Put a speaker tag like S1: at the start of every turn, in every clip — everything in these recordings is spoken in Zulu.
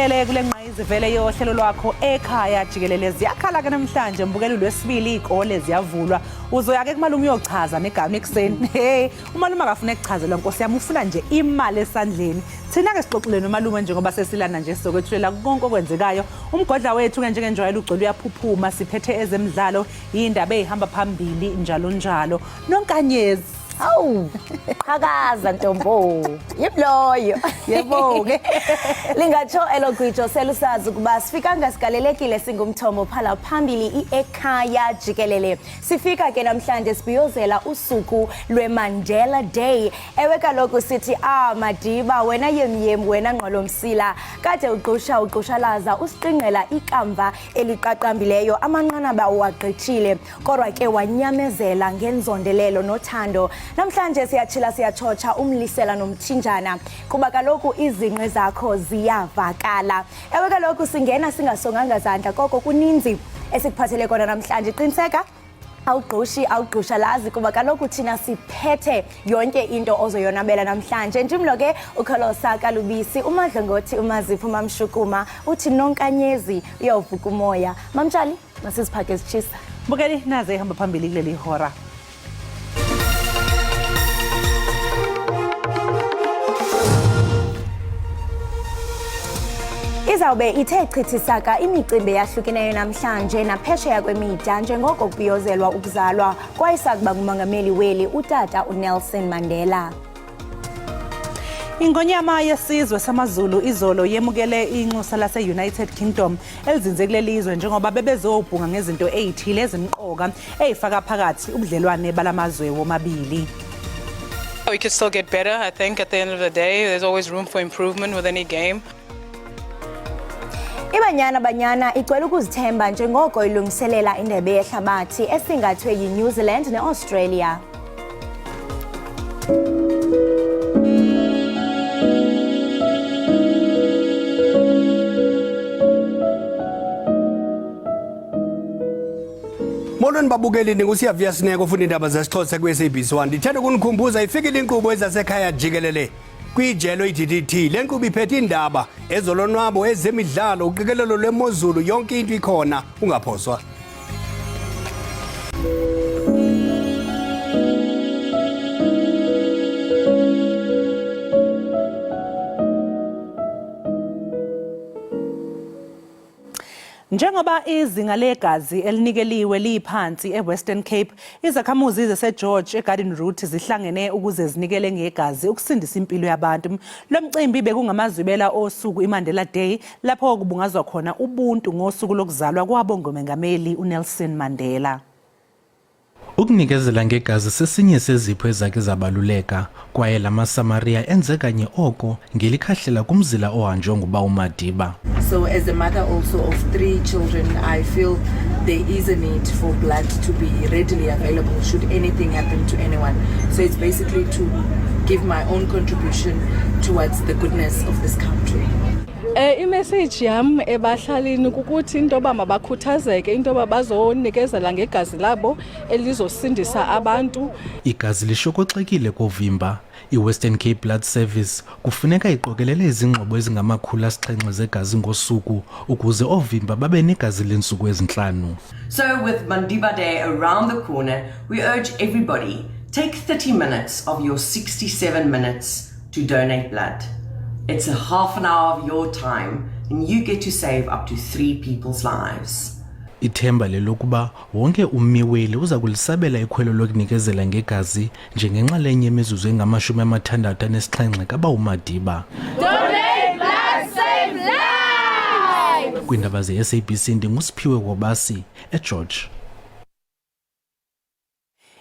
S1: Ngikwamukele kule ngqayizivele yohlelo lwakho ekhaya jikelele. Ziyakhala ke namhlanje mbukeli lwesibili izikole ziyavulwa. Uzoya ke kumalume uyochaza negama ekuseni. Hey, umalume akafuna ukuchazelwa nkosi yami ufuna nje imali esandleni. Thina ke sixoxile nomalume njengoba sesilana nje sizokwethulela konke okwenzekayo. Umgodla wethu ke njengenjwayelo ugcwele uyaphuphuma siphethe ezemidlalo, indaba ezihamba phambili njalo njalo. Nonkanyezi
S2: Hawu, qhakaza ntombo. Yimloyo.
S1: Yebo ke.
S2: Lingatsho elogwijo selusazi ukuba sifikanga sigalelekile singumthombo phala phambili iekhaya jikelele. Sifika ke namhlanje sibhiyozela usuku lweMandela Day. Ewe kaloku sithi ah Madiba wena yemyem wena ngqolomsila kade ugqusha ugqushalaza usiqingqela ikamva eliqaqambileyo amanqanaba uwagqithile. Kodwa ke wanyamezela ngenzondelelo nothando. Namhlanje siyatshila siyatshotsha umlisela nomthinjana kuba kaloku izinqe zakho ziyavakala. Ewe kaloku singena singasonganga zandla koko kuninzi esikuphathele kona namhlanje. Qiniseka awugqushi awugqushalazi kuba kaloku thina siphethe yonke into ozoyonwabela namhlanje. Ndim lo ke ukholosa kalubisi umadlongothi umazipho mamshukuma uthi nonkanyezi uyawuvuka umoya. Mamtshali Masiziphake zitshisa.
S1: Mbukeli naze ihamba phambili kuleli hora.
S2: Izawube ithe chithisaka imicimbi eyahlukeneyo namhlanje naphesheya kwemida njengoko kubhiyozelwa ukuzalwa kwayesakuba ngumongameli weli utata uNelson Mandela.
S1: Ingonyama yesizwe samaZulu izolo yemukele inxusa lase-United Kingdom elizinze kuleli zwe njengoba bebezobhunga ngezinto ey'thile ezimqoka ey'faka phakathi ubudlelwane balamazwe womabili.
S3: We could still get better. I think at the end of the day, there's always room for improvement with any game.
S2: IBanyana Banyana igcwele ukuzithemba njengoko ilungiselela indebe yehlabathi esingathwe yiNew Zealand neAustralia.
S4: Molweni babukeli ninguSiyavuya Sineko ofunda iindaba zesiXhosa kwi-SABC 1. Ndithanda ukunikhumbuza ifikile inkqubo ezasekhaya jikelele kwijelo i-DDT. Le nkqubo iphethe iindaba, ezolonwabo, ezemidlalo, uqikelelo lwemozulu, yonke into ikhona, ungaphoswa.
S1: Njengoba izinga legazi elinikeliwe liphansi eWestern Cape, izakhamuzi zaseGeorge eGarden Route zihlangene ukuze zinikele ngegazi ukusindisa impilo yabantu. Lo mcimbi bekungamazwibela osuku iMandela Day lapho kubungazwa khona ubuntu ngosuku lokuzalwa kwabo ngomengameli uNelson Mandela.
S5: Ukunikezela ngegazi sesinye sezipho ezake zabaluleka kwaye la maSamariya enze kanye oko ngelikhahlela kumzila ohanjwe nguba uMadiba.
S6: So as a mother also of three children, I feel there is a need for blood to be readily available should anything happen to anyone. So it's basically to give my own contribution towards the goodness of this country.
S7: Imessage yam ebahlalini kukuthi into yoba mabakhuthazeke into yoba bazonikezela ngegazi labo elizosindisa abantu.
S5: Igazi lishokoxekile koovimba. IWestern Cape Blood Service kufuneka iqokelele izingxobo ezingama-700 zegazi ngosuku ukuze oovimba babe negazi leentsuku ezintlanu.
S8: So with Mandiba Day around the corner, we urge everybody, take 30 minutes of your 67 minutes to donate blood. It's a half an hour of your time and you get to save up to 3 people's lives.
S5: Ithemba lelokuba wonke ummi weli uza kulisabela ikhwelo lokunikezela ngegazi njengenxalenye yemizuzu engama-67 kaBawumadiba.
S9: Donate blood, save lives!
S5: Kwiindaba ze-SABC ndinguSiphiwe Wobasi eGeorge.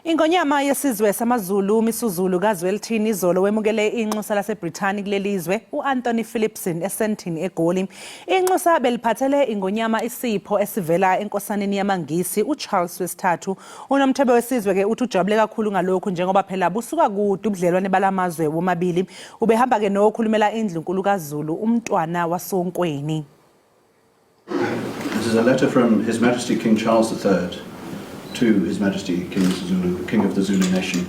S1: Ingonyama yesizwe samaZulu uMisuzulu kaZwelithini izolo wemukele inxusa laseBrithani kuleli zwe u-Anthony Phillipson eSandton eGoli. Inxusa beliphathele ingonyama isipho esivela enkosaneni yamaNgisi uCharles wesithathu. Unomthebe wesizwe ke uthi ujabule kakhulu ngalokhu njengoba phela busuka kude ubudlelwane balamazwe womabili. Ubehamba ke nokhulumela indlunkulu kaZulu uMntwana wasoNkweni.
S10: This is a letter from His Majesty King Charles III to His Majesty King Zulu, King of the Zulu Nation.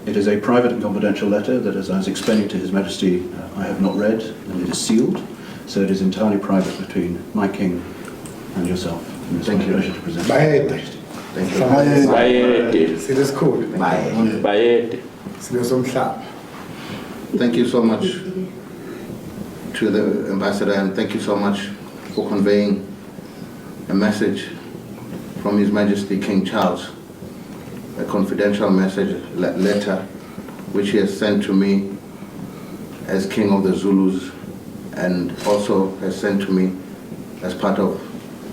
S10: It is a private and confidential letter that, as I was explaining to His Majesty, I have not read, and it is sealed. So it is entirely private between my king and yourself. And it's
S11: Thank
S10: my
S11: you.
S10: pleasure to present.
S11: Bayede.
S10: Majesty. Thank you.
S11: Bayede. Silo esikhulu.
S12: Bayede.
S11: Silo somhlaba.
S13: Thank you so much to the ambassador and thank you so much for conveying a message from His Majesty King Charles, a confidential message letter which he has sent to me as King of the Zulus and also has sent to me as part of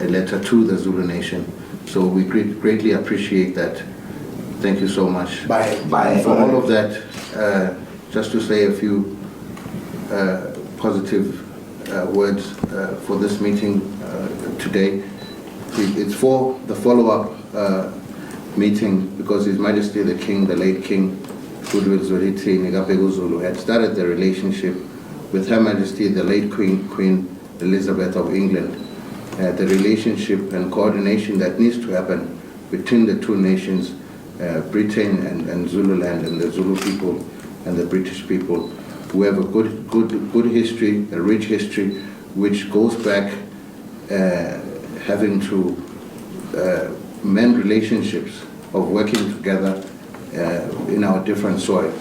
S13: a letter to the Zulu nation. So we greatly appreciate that. Thank you so much.
S11: Bye. Bye.
S13: For all of that, just to say a few positive words for this meeting today. It's for the follow-up meeting because His Majesty the King, the late King Goodwill Zwelithini kaBhekuzulu, had started the relationship with Her Majesty the late Queen, Queen Elizabeth of England. The relationship and coordination that needs to happen between the two nations, Britain and Zululand and the Zulu people and the British people. We have a good, good, good history, a rich history, which goes back having to mend relationships of working together in our different soil.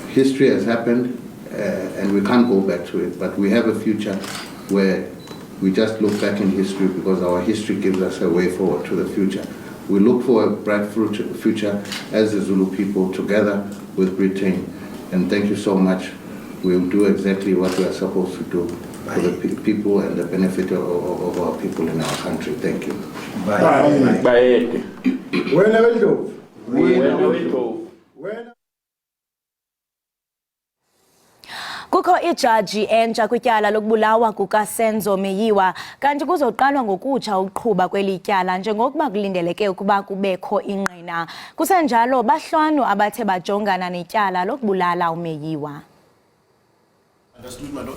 S13: History has happened and we can't go back to it, but we have a future where we just look back in history because our history gives us a way forward to the future. We look for a bright future as the Zulu people together with Britain. And thank you so much. We'll do exactly what we are supposed to do for the people and the benefit of our people in our country. Thank you.
S11: Bye.
S12: Bayede.
S11: Wena wendlovu.
S12: Wena wendlovu.
S11: Wena.
S2: Kukho ijaji entsha kwityala lokubulawa kukaSenzo Meyiwa, kanti kuzoqalwa ngokutsha ukuqhuba kweli tyala njengokuba kulindeleke ukuba kubekho ingqina. Kusenjalo, bahlanu abathe bajongana netyala lokubulala uMeyiwa.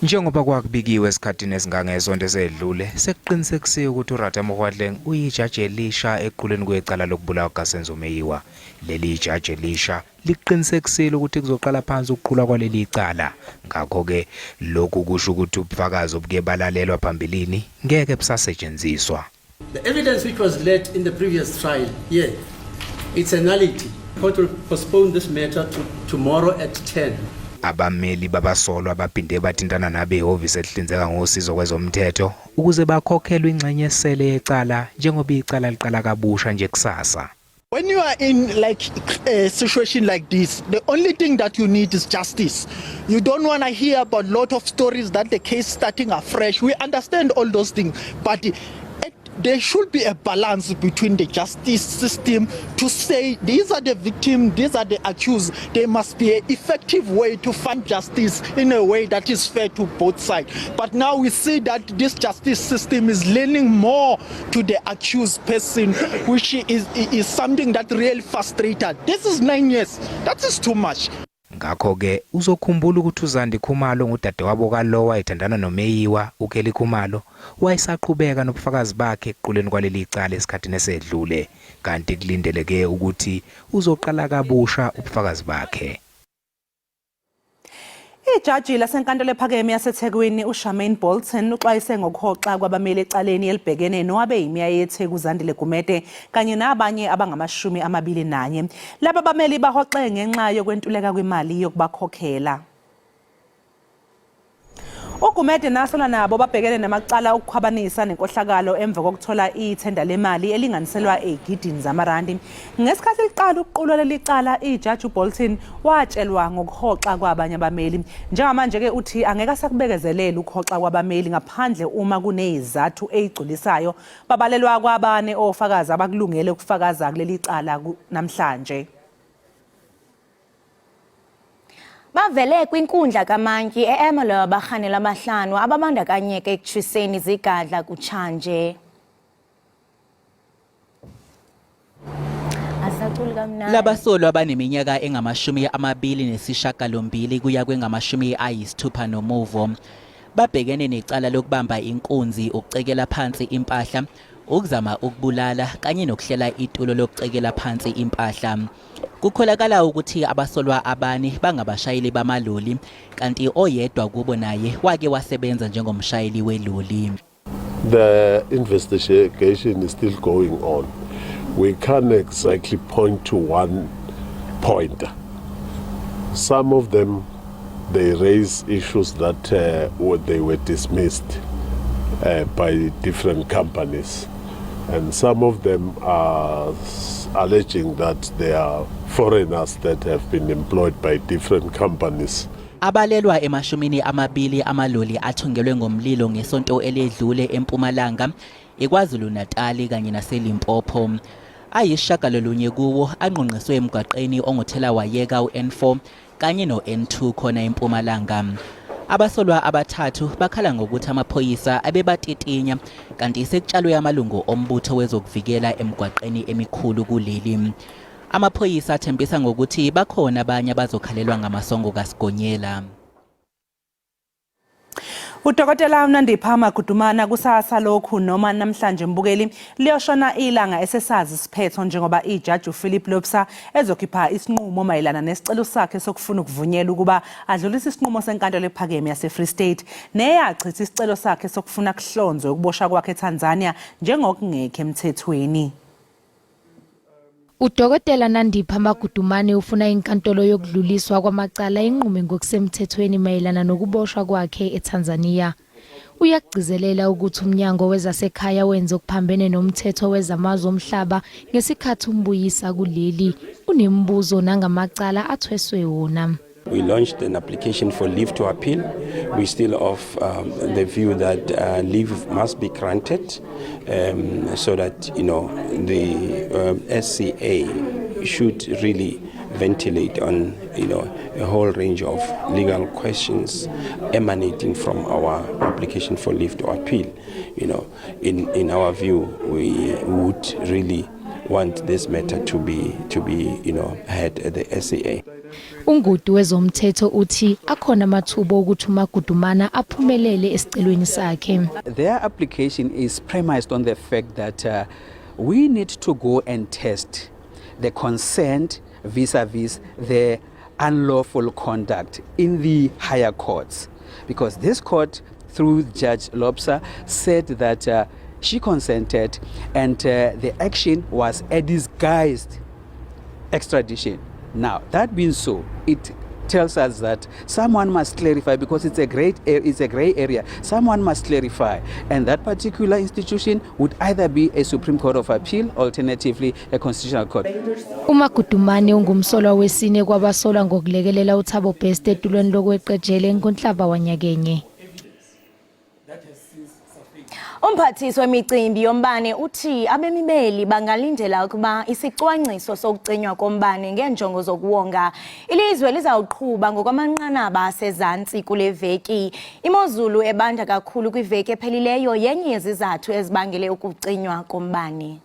S14: Njengoba kwakubikiwe esikhathini esingangezonto esedlule, sekuqinisekisiwe ukuthi uRatha Mokgoatlheng uyijaji elisha equleni kwecala lokubulawa kukaSenzo Meyiwa. Leli jaji elisha liqinisekisile ukuthi kuzoqala phansi ukuqulwa kwaleli cala. Ngakho-ke lokhu kusho ukuthi ubufakazi obuke balalelwa phambilini ngeke busasetshenziswa.
S15: The evidence which was led in the previous trial here, it's a nullity. Court will postpone this matter to tomorrow at 10.
S14: Abameli babasolwa baphinde bathintana nabehhovisi elihlinzeka ngosizo kwezomthetho ukuze bakhokhelwe ingxenye esele yecala njengoba icala liqala kabusha nje kusasa.
S16: When you are in like a situation like this, the only thing that you need is justice. You don't want to hear about lot of stories that the case starting afresh. We understand all those things, but there should be a balance between the justice system to say these are the victims, these are the accused. There must be an effective way to find justice in a way that is fair to both sides. But now we see that this justice system is leaning more to the accused person, which is something that really frustrated. This is 9 years. That is too much.
S14: Ngakho-ke uzokhumbula ukuthi uZandi Khumalo, ngudadewabo kalowo wayethandana noMeyiwa, uKelly Khumalo, wayesaqhubeka nobufakazi bakhe ekuquleni kwaleli cala esikhathini esedlule, kanti kulindeleke ukuthi uzoqala kabusha ubufakazi bakhe.
S1: Ijaji lasenkantolo ephakeme yaseThekwini uCharmaine Bolton uxwayise ngokuhoxa kwabameli ecaleni elibhekene nowabe yimeya yeTheku uZandile Gumede kanye nabanye abangama-21. Laba bameli bahoxe ngenxa yokwentuleka kwemali yokubakhokhela. UGumede nasolwa nabo babhekene namacala okukhwabanisa nenkohlakalo emva kokuthola ithenda lemali elinganiselwa ey'gidini zamarandi. Ngesikhathi liqala ukuqulwa leli cala, ijaji uBolton watshelwa ngokuhoxa kwabanye abameli. Njengamanje-ke uthi angeke asakubekezelela ukuhoxa kwabameli ngaphandle uma kuney'zathu ey'gculisayo. Babalelwa kwabane ofakazi abakulungele ukufakaza kuleli cala namhlanje.
S2: Bavele kwinkundla kamantyi e-Ermelo abarhanelwa abahlanu ababandakanyeka ekutshiseni izigadla kutshanje. Asaculi kamnandi.
S17: Labasolwa abaneminyaka engama-28 kuya kwengama-60 nomuvo babhekene necala lokubamba inkunzi, ukucekela phansi impahla, ukuzama ukubulala kanye nokuhlela itulo lokucekela phansi impahla. Kukholakala ukuthi abasolwa abane bangabashayeli bamaloli kanti oyedwa kubo naye wake wasebenza njengomshayeli weloli.
S18: The investigation is still going on. We can't exactly point to one pointer. Some of them, they raise issues that they were dismissed by different companies. And some of them are alleging that they are foreigners that have been employed by different companies.
S17: Abalelwa ema-20 amaloli athungelwe ngomlilo ngesonto eledlule eMpumalanga, iKwaZulu-Natal kanye naseLimpopo. 90 kuwo angqongqiswe emgwaqeni onguthelawayeka u-N4 kanye no-N2 khona eMpumalanga. Abasolwa abathathu bakhala ngokuthi amaphoyisa abebatitinya kanti sekutshalwe amalungu ombutho wezokuvikela emgwaqeni emikhulu kuleli. Amaphoyisa athembisa ngokuthi bakhona abanye abazokhalelwa ngamasongo kaSigonyela.
S1: Udokotela uNandipha Magudumana kusasa lokhu noma namhlanje, mbukeli, liyoshona ilanga esesazi isiphetho njengoba ijaji uPhilip Loubser ezokhipha isinqumo mayelana nesicelo sakhe sokufuna ukuvunyelwa ukuba adlulise isinqumo senkantolo ephakeme yase-Free State neyachitha isicelo sakhe sokufuna kuhlonzwe ukuboshwa kwakhe eTanzania njengokungekho emthethweni.
S19: Udokotela Nandipha Magudumane ufuna inkantolo yokudluliswa kwamacala inqume ngokusemthethweni mayelana nokuboshwa kwakhe eTanzania. Uyagcizelela ukuthi umnyango wezasekhaya wenze okuphambene nomthetho wezamazwe omhlaba ngesikhathi umbuyisa kuleli. Unemibuzo nangamacala athweswe wona.
S20: We launched an application for leave to appeal. We're still of the view that leave must be granted so that the SCA should really ventilate on a whole range of legal questions emanating from our application for leave to appeal. In our view, we would really want this matter to be heard at the SCA.
S19: Ungoti wezomthetho uthi akhona amathuba okuthi uMagudumana aphumelele esicelweni sakhe.
S21: Their application is premised on the fact that we need to go and test the consent vis-a-vis the unlawful conduct in the higher courts. Because this court, through Judge Loubser, said that she consented and the action was a disguised extradition. Now, that being so, it tells us that someone must clarify, because it's a gray area. Someone must clarify, and that particular institution would either be a Supreme Court of Appeal, alternatively a Constitutional Court.
S19: UMagudumane ungumsolwa wesine kwabasolwa ngokulekelela uThabo Bester etulweni lokweqa ejele ngoNhlaba wanyakenye.
S2: Umphathiswa wemicimbi yombane uthi abemibeli bangalindela ukuba isicwangciso sokucinywa kombane ngeenjongo zokuwonga ilizwe lizawuqhuba ngokwamanqanaba asezantsi kule veki. Imozulu ebanda kakhulu kwiveki ephelileyo yenye yezizathu ezibangele ukucinywa kombane.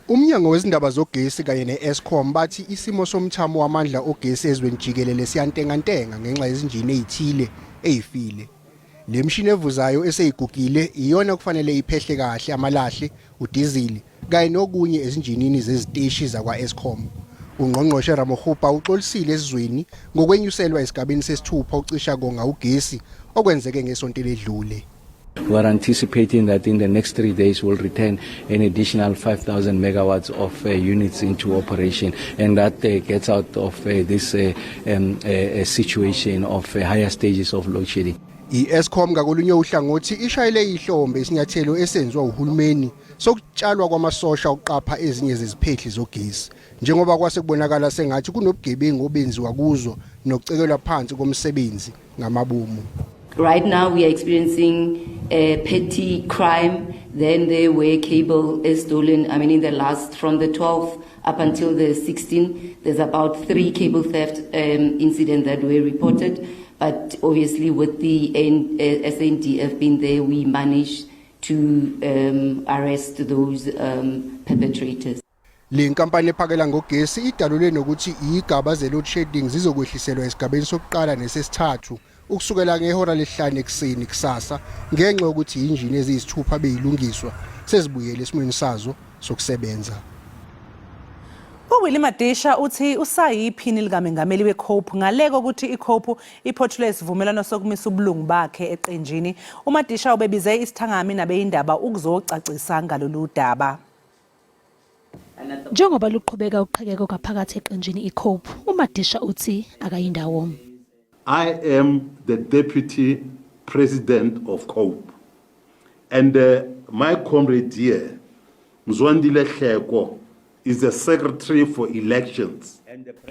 S11: Umnyango wezindaba zogesi kanye ne-Eskom bathi isimo somthamo wamandla ogesi ezweni jikelele siyantengantenga ngenxa yezinjini ezithile ezifile. Le mishini evuzayo eseyigugile iyona kufanele iphehle kahle amalahle, udizili kanye nokunye ezinjinini zeziteshi zakwa-Eskom. Ungqongqoshe Ramokgopa uxolisile esizweni ngokwenyuselwa esigabeni sesithupha ucisha konga ugesi okwenzeke ngesonto eledlule.
S22: We are anticipating that in the next 3 days we'll return an additional 5,000 megawatts of units into operation, and that gets out of this situation of higher stages of load shedding.
S11: I-Eskom ngakolunye uhlangothi ishayele ihlombe isinyathelo esenziwa uhulumeni sokutshalwa kwamasosha ukuqapha ezinye zeziphehli zogesi njengoba kwase kubonakala sengathi kunobugebengu obenziwa kuzo nokucekelwa phansi komsebenzi ngamabomu.
S23: Right now, we are experiencing a petty crime. Then there where cable is stolen. I mean, in the last, from the 12th up until the 16th, there's about three cable theft incidents that were reported. But obviously, with the SANDF being there, we managed to arrest those perpetrators.
S11: Le nkampani ephakela ngogesi idalule nokuthi izigaba ze-load shedding zizokwehliselwa esigabeni sokuqala nesesithathu. ukusukela ngehora lesihlanu ekuseni kusasa ngenxa yokuthi injini eziyisithupha beyilungiswa sezibuyele esimweni sazo sokusebenza.
S1: UWillie Madisha uthi usayiphini likamengameli weCope ngale kokuthi iCope iphothule isivumelwano sokumisa ubulungu bakhe eqenjini. UMadisha ubebize isithangami nabeyindaba ukuzocacisa ngalolu daba.
S19: Njengoba luqhubeka uqhekeko ngaphakathi eqenjini iCope, uMadisha uthi akayindawo.
S18: I am the deputy president of COPE. And my comrade here, Mzwandile Hleko, is the secretary for elections.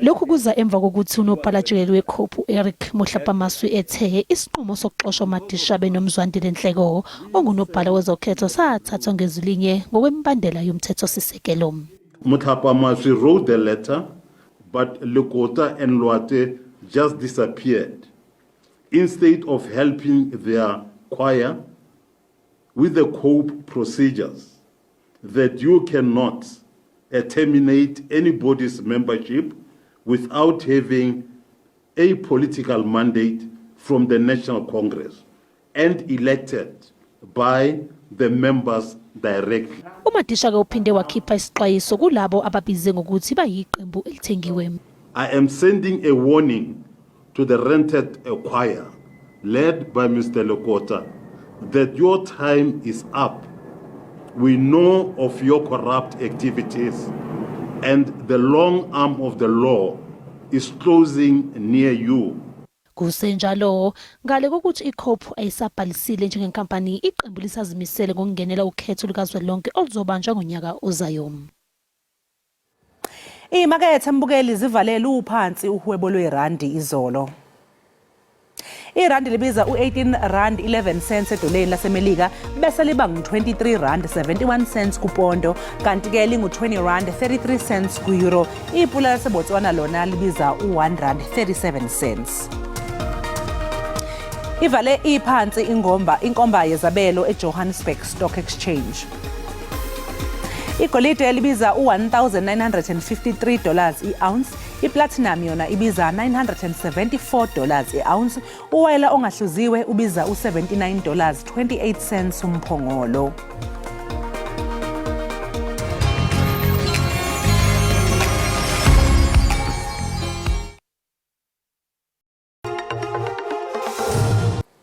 S19: Lokhu kuza emva kokuthi unobhala jikelele weCope u-Eric Mohlapamaswi ethe isinqumo sokuxosha uMadisha benoMzwandile Nhleko ongunobhala wezokhetho sathathwa ngezwi linye ngokwemibandela yomthethosisekelo.
S18: Mohlapamaswi wrote the letter, but Lekota and Loate just disappeared. Instead of helping their choir with the COPE procedures that you cannot terminate anybody's membership without having a political mandate from the National Congress and elected by the members directly.
S19: UMadisha ke uphinde wakhipha isixwayiso kulabo ababize ngokuthi bayiqembu elithengiwe.
S18: I am sending a warning to the rented choir led by Mr. Lekota that your time is up. We know of your corrupt activities and the long arm of the law is closing near you.
S19: Kusenjalo, ngale kokuthi iCope ayisabhalisile njengenkampani, iqembu lisazimisele ngokungenela ukhetho lukazwelonke oluzobanjwa ngonyaka ozayo.
S1: Imakethe mbukeli zivalele uphansi uhwebo lwerandi izolo. Irandi libiza u-18 rand 11 cents edoleni laseMelika bese liba ngu-23 rand 71 cents kupondo kanti ke lingu-20 rand 33 cents ku-euro. Ipula laseBotswana lona libiza u-1 rand 37 cents. Ivale iphansi ingomba inkomba yezabelo eJohannesburg Stock Exchange. Igolide libiza u-1953 dollars i-ounce, iplatinum yona ibiza 974 dollars i-ounce, uwayela ongahluziwe ubiza u-79 dollars 28 cents umphongolo.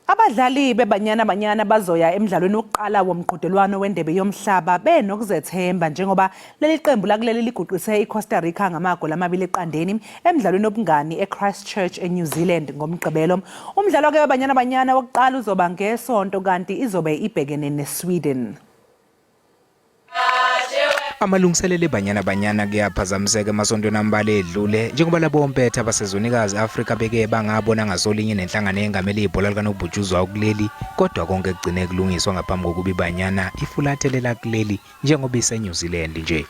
S1: Abadlali beBanyana Banyana bazoya emdlalweni wokuqala womqhudelwano wendebe yomhlaba benokuzethemba njengoba leli qembu lakuleli liguqise iCosta Rica ngamagoli 2-0 emdlalweni wobungani eChristchurch eNew Zealand ngoMgqibelo. Umdlalo ke weBanyana Banyana wokuqala uzoba ngesonto kanti izobe ibhekene neSweden.
S14: Amalungiselelo eBanyana Banyana kuyaphazamiseka emasontweni ambalwa edlule njengoba labo ompetha basezwenikazi Afrika beke bangabona ngasolinye nenhlangano engamele ibhola likanobhutshuzwayo kuleli kodwa konke kugcine kulungiswa ngaphambi kokuba iBanyana ifulathelela kuleli njengoba iseNew Zealand nje.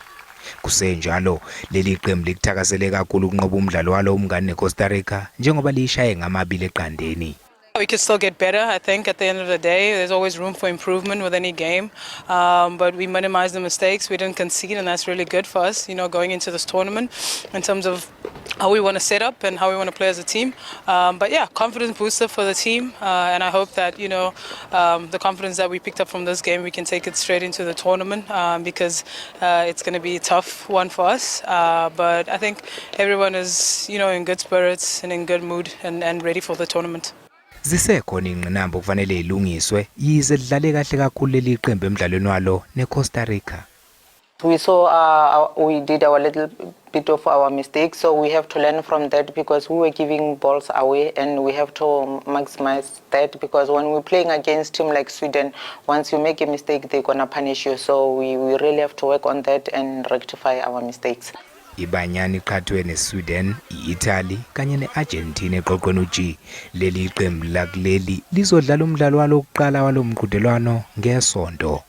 S14: Kusenjalo, leli qembu likuthakasele kakhulu ukunqoba umdlalo walo umngani neCosta Rica njengoba liyishaye ngama-2-0.
S3: We could still get better. I think at the end of the day, there's always room for improvement with any game. But we minimized the mistakes. We didn't concede, and that's really good for us going into this tournament in terms of how we want to set up and how we want to play as a team. But yeah, confidence booster for the team. And I hope that the confidence that we picked up from this game, we can take it straight into the tournament because it's going to be a tough one for us. But I think everyone is in good spirits and in good mood and ready for the tournament.
S14: Zisekhona ingqinamba okufanele ilungiswe yize lidlale kahle kakhulu leli qembu emdlalweni walo neCosta Rica.
S4: We saw we did our little bit of our mistakes, so we have to learn from that because we were giving balls away, and we have to maximize that because when we're playing against team like Sweden, once you make a mistake, they're gonna punish you. So we really have to work on that and rectify our mistakes.
S14: IBanyana iqhathwe neSweden, iItaly kanye neArgentina eqoqweni uG. Leli qembu lakuleli lizodlala umdlalo walo wokuqala walo mqhudelwano ngesonto.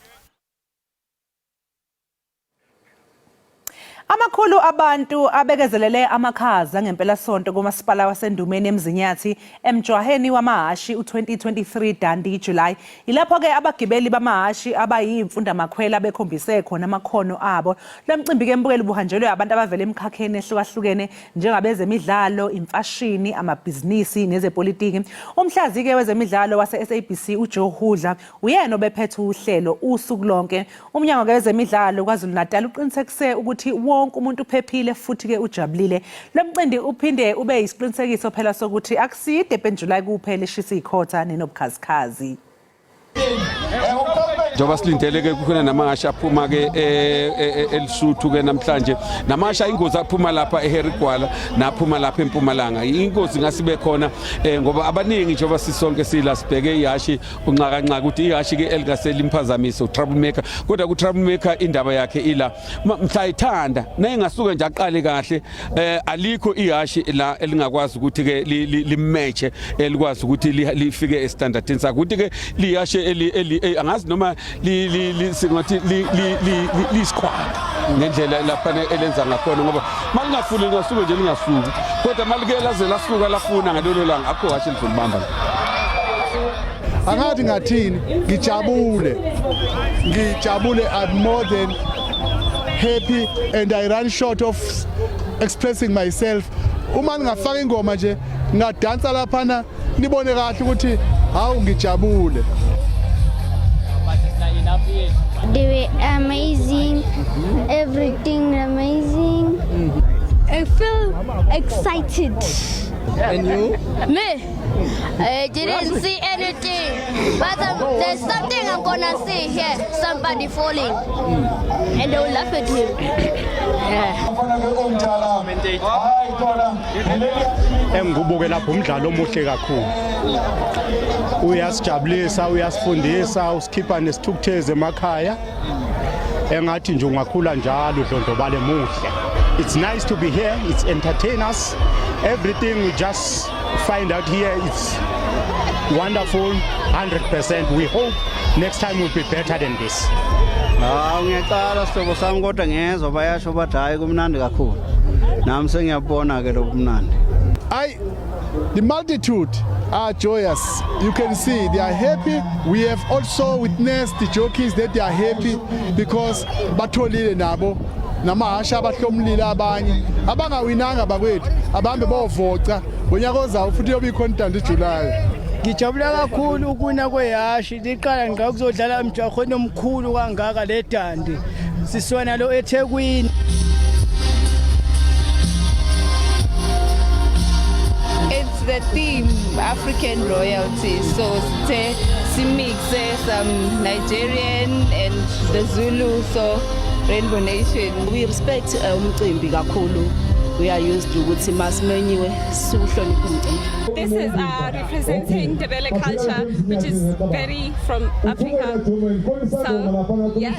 S1: Amakhulu abantu abekezelele amakhaza ngempelasonto kumasipala waseNdumeni eMzinyathi emjwaheni wamahhashi u-2023 Dundee July. Yilapho-ke abagibeli bamahhashi abayimfundamakhwela bekhombise khona amakhono abo. Lo mcimbi-ke mbukeli ubuhanjelwe abantu abavela emikhakheni ehlukahlukene njengabezemidlalo, imfashini, amabhizinisi nezepolitiki. Umhlazi-ke wezemidlalo wase-SABC uJoe Hudla uyena obephethe uhlelo usuku lonke. Umnyango wezemidlalo KwaZulu-Natal uqinisekise ukuthi wonke umuntu uphephile futhi-ke ujabulile. Lo mcimbi uphinde ube yisiqinisekiso phela sokuthi akusiyo iDurban July kuphela eshisa ikhotha nenobukhazikhazi.
S6: Njengoba silindele ke kukhona namahhashi aphuma ke eLesotho ke namhlanje, namahhashi ayingozi aphuma lapha eHarry Gwala naphuma lapha eMpumalanga. Ingozi ngasibe khona ngoba abaningi njengoba sisonke sila sibheke ihashi unxakanxaka ukuthi ihashi ke elingase limphazamise uTroublemaker, kodwa kuTroublemaker indaba yakhe ila mhla ithanda nayingasuke nje aqale kahle, alikho ihashi la elingakwazi ukuthi ke limatche, elikwazi ukuthi lifike estandardini sakhe, ukuthi ke lihashe eli angazi noma singathi lisiqhwaga ngendlela lapha elenza ngakhona, ngoba malingafuni lingasuke nje lingasuki, kodwa malike laze lasuka lafuna ngalelo langa akho hashe lizolibamba.
S7: Angathi ngathini, ngijabule, ngijabule. I'm more than happy and I run short of expressing myself. Uma ngingafaka ingoma nje ngadansa laphana nibone kahle ukuthi hawu, ngijabule.
S8: They were amazing, everything amazing. I feel excited.
S24: And you?
S8: Me? I didn't see anything, but there's something I'm gonna see here. Somebody falling, and they will laugh at him. Yeah.
S25: Engikubuke lapho umdlalo omuhle kakhulu, uyasijabulisa, uyasifundisa, usikhipha nesithukuthezi emakhaya. Engathi nje ungakhula njalo udlondlobale muhle. It's nice to be here. It's entertain us. Everything we just find out here, it's wonderful, 100%. We hope next time will be better than this.
S24: Hawu, ngiyaqala sihlobo sami, kodwa ngiyezwa bayasho bathi hhayi, kumnandi kakhulu. Nami sengiyabona ke lokumnandi.
S7: I the multitude are joyous. You can see they are happy. We have also witnessed the jockeys that they are happy because batholile nabo namahasha abahlomlile. Abanye abangawinanga bakwethu abambe bovoca ngonyaka ozayo futhi yobe ikhona iDundee July.
S26: Ngijabula kakhulu ukuwina kwehashi, liqala ngqa ukuzodlala emjahweni omkhulu kangaka le Dundee. Sisona lo eThekwini.
S27: It's the theme, African royalty. So sithe simixe some Nigerian and the Zulu, so Rainbow Nation.
S28: We respect umcimbi kakhulu. We are used ukuthi masimenyiwe siwuhloniphe umcimbi.
S29: This is representing Ndebele culture, which is very from Africa. So, yeah.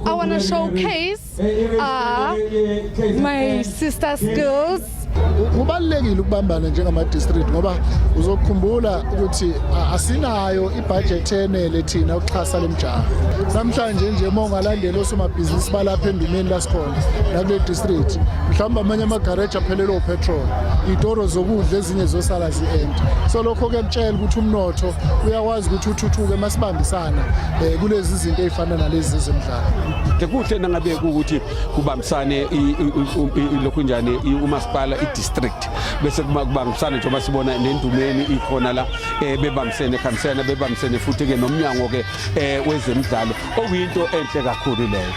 S30: I want to showcase my sister's skills.
S7: Kubalulekile ukubambana njengama-district ngoba uzokhumbula ukuthi asinayo ibhajethi enele thina ukuxhasa le mjaho. Namhlanje nje uma ungalandela osomabhizinisi balapha eNdumeni lasikhona nakule district, mhlawumbe amanye amagareji aphelelwe upetrol, iy'toro zokudla ezinye zosala zi-empty. So lokho kuyakutshela ukuthi umnotho uyakwazi ukuthi uthuthuke masibambisana kulezi zinto ey'fana nalezi zemidlalo.
S6: Kuhle nangabe kuwukuthi kubambisane lokhu njani umasipala, i-district, bese kuba kubambisana njengoba sibona neNdumeni ikhona la, bebambisene khambisana, bebambisene futhi ke nomnyango ke wezemidlalo, okuyinto enhle kakhulu leyo.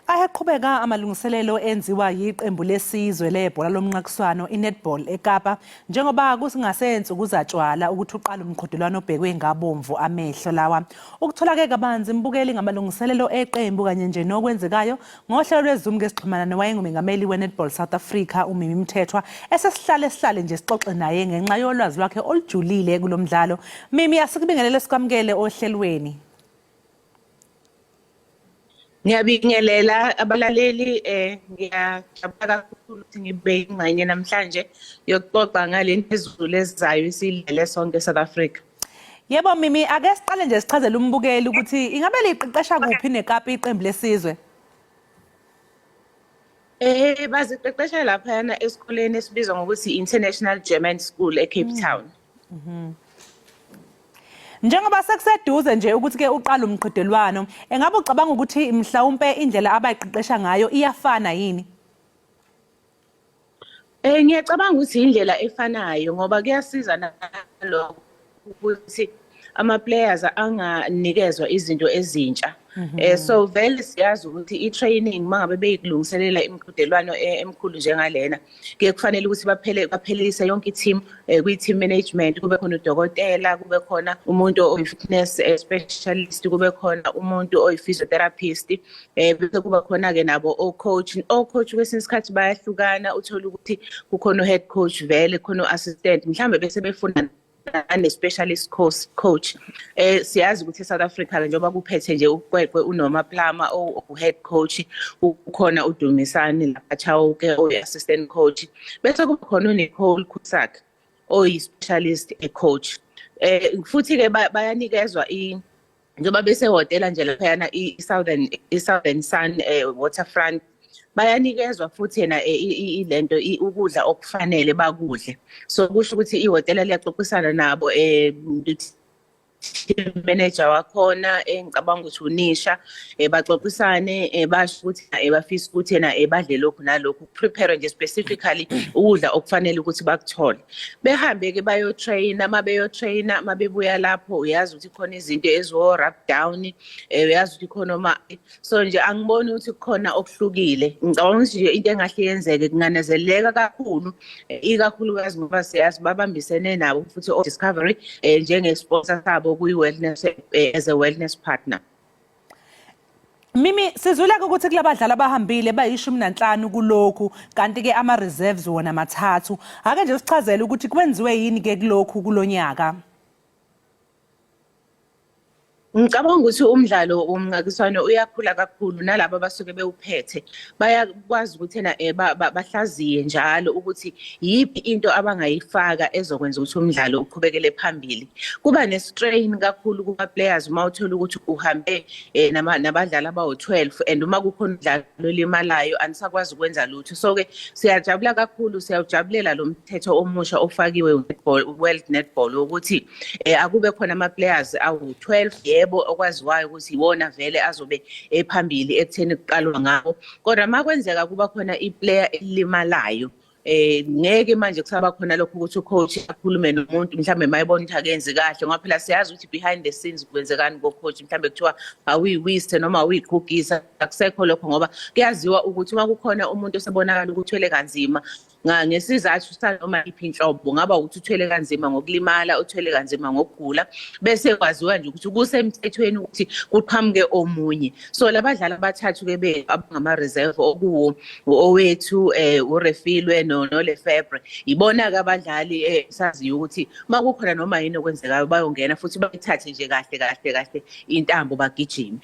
S1: Ayaqhubeka amalungiselelo enziwa yiqembu lesizwe lebhola lomnqakiswano i-netball eKapa njengoba kusingasensuku zatshwala ukuthi uqale umqhudelwano obhekwe ngabomvu amehlo lawa. Ukuthola-ke kabanzi mbukeli ngamalungiselelo eqembu kanye nje nokwenzekayo ngohlelo lweZoom ke sixhumana nowayengumengameli we-Netball South Africa uMimi Mthethwa, esesihlale sihlale nje sixoxe naye ngenxa yolwazi lwakhe olujulile kulo mdlalo. Mimi, asikubingelele, sikwamukele ohlelweni.
S31: Ngiyabingelela abalaleli, ngiyajabula kakhulu ukuthi ngibe ingxenye namhlanje yokuxoxa ngale phezulu ezayo esilele sonke South Africa.
S1: Yebo Mimi, ake siqale nje sichazele umbukeli ukuthi ingabe liqeqesha kuphi neKapa iqembu lesizwe?
S31: Baziqeqesha laphayana esikoleni esibizwa ngokuthi International German School eCape Town.
S1: Njengoba sekuseduze nje ukuthi ke uqala umqhudelwano, engabe ucabanga ukuthi mhlawumpe indlela abayiqeqesha ngayo iyafana yini?
S31: Ngiyacabanga ukuthi indlela efanayo ngoba kuyasiza nalokho ukuthi ama-players anganikezwa izinto ezintsha. So vele siyazi ukuthi i-training mangabe beyikulungiselela imiqhudelwano emikhulu njengalena, kuye kufanele ukuthi baphele baphelelise yonke i-team kwi-team management, kube khona udokotela, kube khona umuntu oyi-fitness specialist, kube khona umuntu oyi-physiotherapist, bese kuba khona-ke nabo o-coach. O-coach kwesinye isikhathi bayahlukana, uthole ukuthi kukhona u-head coach vele, khona u-assistant, mhlawumbe bese befuna nane-specialist coach. Siyazi ukuthi eSouth Africa njengoba kuphethe nje uqweqwe uNorma Plummer o-head coach, ukhona uDumisani lapha Chauke oyi-assistant coach, bese kuba khona uNicole Cusack oyi-specialist coach. Futhi-ke bayanikezwa njengoba besehhotela nje laphayana i-Southern Sun Waterfront, bayanikezwa futhi yena ilento ukudla okufanele bakudle. So kusho ukuthi ihhotela liyaxoxisana nabo, team manager wakhona engicabanga ukuthi uNisha, baxoxisane, basho ukuthi bafisa ukuthi yena badle lokhu nalokhu, prepare nje specifically ukudla okufanele ukuthi bakuthole. Behambe-ke bayo-traina, uma beyo-traina, uma bebuya lapho uyazi ukuthi khona izinto eziwo-rub down, uyazi ukuthi khona oma, so nje angiboni ukuthi kukhona okuhlukile. Ngicabanga ukuthi nje into engahle yenzeke kunganezeleka kakhulu, ikakhulukazi ngoba siyazi babambisene nabo futhi o-Discovery njenge-sponsor sabo kwi-wellness, as a wellness partner.
S1: Mimi, sizwile ukuthi kulabadlali abahambile bayi-15 kulokhu, kanti-ke ama-reserves wona 3. Ake nje usichazele ukuthi kwenziwe yini-ke kulokhu kulonyaka?
S31: Ngicabanga ukuthi umdlalo womnqakiswano uyakhula kakhulu, nalabo abasuke bewuphethe bayakwazi ukuthi ena bahlaziye njalo ukuthi yiphi into abangayifaka ezokwenza ukuthi umdlalo uqhubekele phambili. Kuba ne-strain kakhulu kuma-players uma uthola ukuthi uhambe nabadlali abawu-12 and uma kukhona umdlalo olimalayo anisakwazi ukwenza lutho. So-ke siyajabula kakhulu, siyawujabulela lo mthetho omusha ofakiwe World Netball ukuthi akube khona ama-players awu-12, yebo, okwaziwayo ukuthi iwona vele azobe ephambili ekutheni kuqalwa ngawo, kodwa uma kwenzeka kuba khona i-player elimalayo, ngeke manje kusaba khona lokho ukuthi u-coach akhulume nomuntu mhlambe mayebona ukuthi akenzi kahle, ngoba phela siyazi ukuthi behind the scenes kwenzekani ko-coach, mhlambe kuthiwa awuyiwise noma awuyiqhugisa. Akusekho lokho ngoba kuyaziwa ukuthi uma kukhona umuntu osebonakala ukuthi uthwele kanzima ngesizathu sanoma iphi inhlobo, ngaba ukuthi uthwele kanzima ngokulimala, uthwele kanzima ngokugula, bese kwaziwa nje ukuthi kusemthethweni ukuthi kuqhamuke omunye. So labadlali abathathu-ke be abangama-reserve okuwo Owethu, uRefilwe noLefebre, ibona-ke abadlali saziyo ukuthi uma kukhona noma yini okwenzekayo bayongena futhi bayithathe nje kahle kahle kahle intambo bagijime.